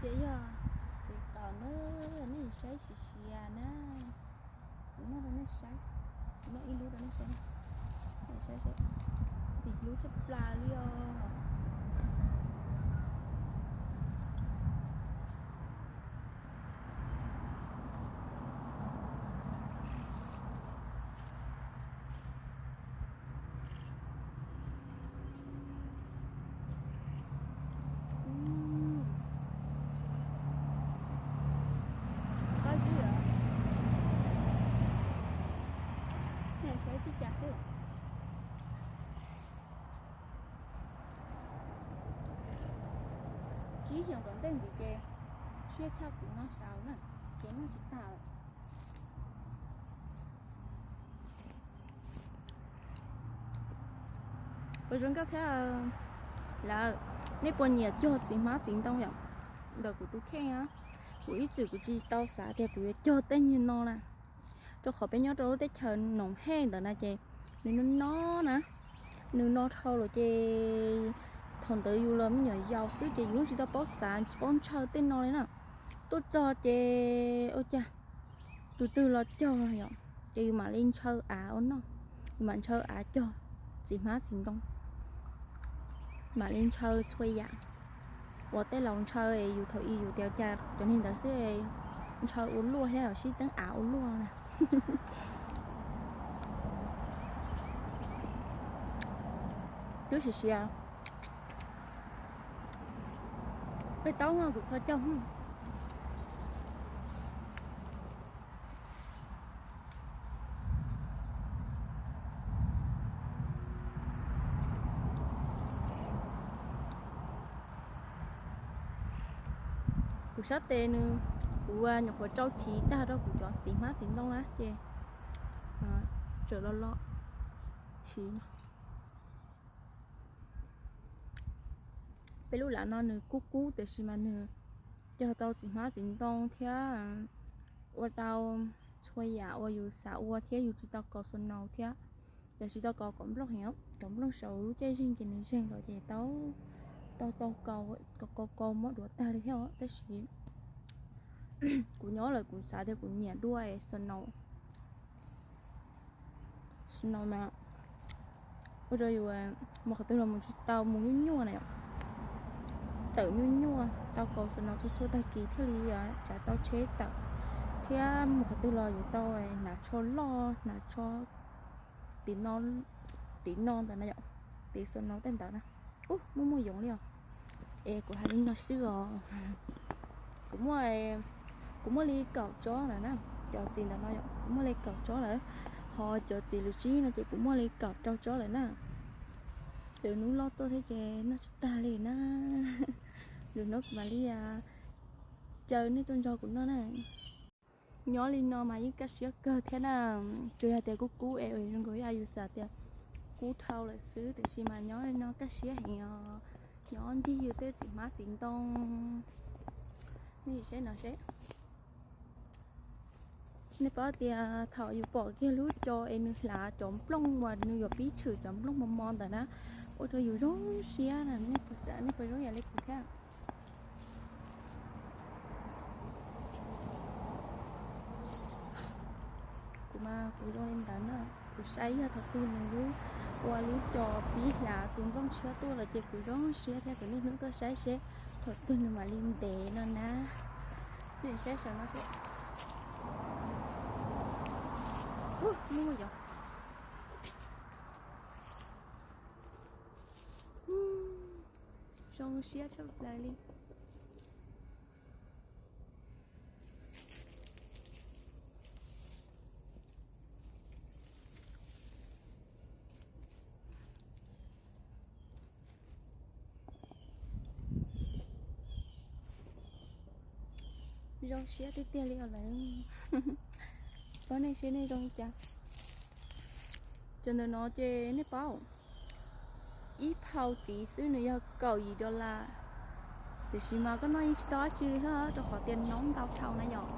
Ces yog txiv qaub na, nej saib siav siav na. Kuv muab rau nej saib, kuv muab ib lub rau nej saib. Nej saib saib, ntxim hlub tshaj plaws li os. Qab zib os. Saib txij cas xwb. Tsib xyoos tom ntej ntxiv ces siab tshaj kuv no saud na, ces noj tsis tag lawm. Kuv zoo nkauj thiab lawm. Nej puas nyiam cog txiv hmab txiv ntoo yom? Ntawm kuv tus kheej, kuv ib txwm kuv tsis tau xav tias kuv yuav cog tej nyuag no na, rau qhov peb nyob rau lub teb chaws Noom Hej ntawd na ces nws no no na, nws no dhau lawm ces thaum ntawd yus los me nyuam yaus xwb ces yus tsis tau paub xav tsis paub ntshaw tej no li na. Tuaj txog ces ua cas tus twg los cog yom, ces yus mam li ntshaw av ua noj, yus mam ntshaw av cog txiv hmab txiv ntoo, mam li ntshaw txhua yam uas tej laus ntshaw es yus thaum ub yus tias cas cov niag ntawd xwb ntshaw ua luaj thiab sib txeeb av ua luaj na. Twb siav siav. Peb taub kuv txhob cog. Kuv sab tes nws, kuv nyuam qhuav tsau chiv tag rau kuv cov txiv hmab txiv ntoo na ces tseem los los chiv no. Peb lub lav no nws kub kub tiam sis mas nws cog tau txiv hmab txiv ntoo thiab ua tau txhua yam uas yus xav ua thiab yus tsis tau kaus snow thiab. Tiam sis tau kaus kaus nplooj heev, kaus nplooj saum lub caij zeeg ces nws zeeg los ces tau, tau tau kaus, kaus kaus muab duav tag li thiab tab sis kuv nyob lawm kuv xav tias kuv nyiam dua snow. Snow mas ua rau yus mus qhov twg los mus tsis tau, mus nyuaj nyuaj na yom. Tawm nyuaj nyuaj, tau kaus snow txhua txhua tag kis thiaj li tsav tau tsheb tawm, thiab mus qhov twg los yus tau hnav tsho loj, hnav tsho tim no, tim no ntawd na yom, tim snow tej ntawd na. Ub, muaj muaj yoov li os. Es kuv hais li no xwb os. Kuv muaj, kuv muaj li kaum tsob lawm na. Cov txiv ntawm no yom, kuv muaj li kaum tsob lawm. Ho cov txiv lws tsib no ces kuv muaj li kaum rau tsob lawm na. Lwm hnub loj tuaj thiab ces noj tsis tag li na. Lwm hnub kuv mam li caw nej tuaj nrog kuv noj na. Nyob li no mas yeej kaj siab kawg thiab na. Tsuas yog tias kub kub es zoo nkaus ib yam yus xav tias kub dhau lawm xwb, tiam sis mas nyob li no kaj siab heev os. Nyob ncig yus tej txiv hmab txiv ntoo. Nej saib no seb. Nej paub tias thaum yus pom kiag lub co es nws hlav cov nplooj uas nws yuav pib tshwm cov nplooj mos mos ntawd na, ua rau yus zoo siab na. Nej puas xav, nej puas zoo ib yam li kuv thiab? Kuv mas kuv zoo li ntawd na. Kuv saib yog thaum twg nws lub, ua lub co pib hlav tus nplooj tshiab tuaj lawm ces kuv zoo siab thiab. Kuv niaj hnub tuaj saib seb thaum twg nws mam li ntev no na. Nej saib saum no seb. Ub, muaj yom. Zoo siab tshaj plaws li. Zoo siab tiag tiag li os lawm. Tsis paub nej siab nej zoo li cas. Cov ntawm no ces nej paub, ib phau txiv xwb nws yog kaum yim dollar. Tiam sis mas koj noj yeej tsis tau dab tsi li thiab rau qhov tias noob ntau dhau na yom.